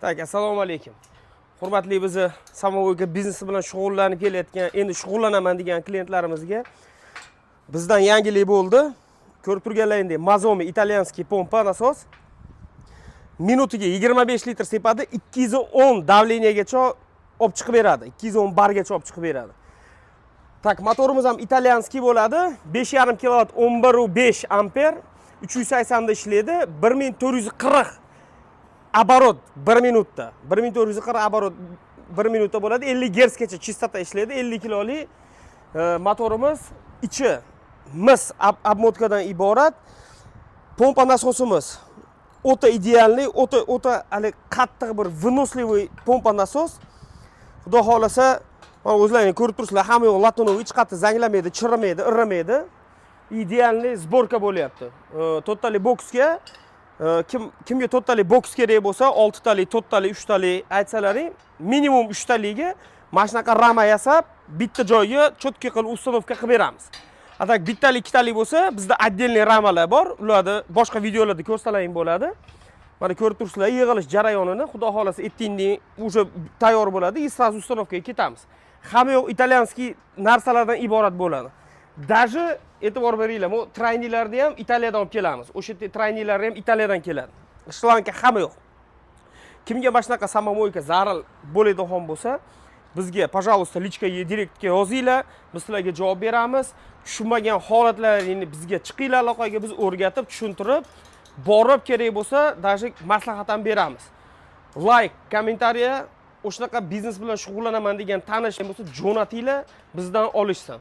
Так, assalomu alaykum. Hurmatli bizni самомойка biznesi bilan shug'ullanib kelayotgan, endi shug'ullanaman degan klientlarimizga bizdan yangilik bo'ldi. Ko'rib turganlaringdek, Mazomi итальянский pompa nasos minutiga 25 litr sepadi, 210 давление gacha olib chiqib beradi, 210 bargacha olib chiqib beradi. Так, motorimiz ham итальянский bo'ladi, 5,5 kilovat, 11,5 amper, 380 da ishlaydi, 1440 оборот 1 minutda, 1440 оборот 1 minutda bo'ladi, 50 gertsgacha chistota ishlaydi, 50 kiloli motorimiz, ichi mis обмотка dan iborat. Pompa nasosimiz o'ta идеальный, o'ta o'ta hali qattiq bir выносливый pompa nasos. Xudo xohlasa, mana o'zlaring ko'rib turibsizlar, hamma yoq латуновый, hech qayerda zanglamaydi, chirimaydi, irimaydi. Идеальный сборка bo'lyapti. To'rttali boksga kim kimga to'rttali boks kerak bo'lsa, oltitali, to'rttali, uchtali aytsalaring, minimum uchtaliga mana shunaqa rama yasab, bitta joyga четкий qilib установка qilib beramiz. А так bittali, ikkitali bo'lsa, bizda отдельный ramalar bor, ularni boshqa videolarda ko'rsalaring bo'ladi. Mana ko'rib turibsizlar yig'ilish jarayonini. Xudo xohlasa, ertangi уже tayyor bo'ladi и сразу установка ga ketamiz. Hamma yoq итальянский narsalardan iborat bo'ladi. Даже e'tibor beringlar, bu тройник larni ham Italiyadan olib kelamiz, o'sha тройник lar ham Italiyadan keladi, шланга, hamma yoq. Kimga mana shunaqa самомойка zaril bo'ladigan bo'lsa, bizga, пожалуйста, личка ga, direktga yozinglar, biz sizlarga javob beramiz. Tushunmagan holatlaringni bizga chiqinglar aloqaga, biz o'rgatib, tushuntirib, borib, kerak bo'lsa, даже maslahat ham beramiz. Layk, kommentariya, o'shanaqa biznes bilan shug'ullanaman degan tanish bo'lsa, jo'natinglar, bizdan olishsin.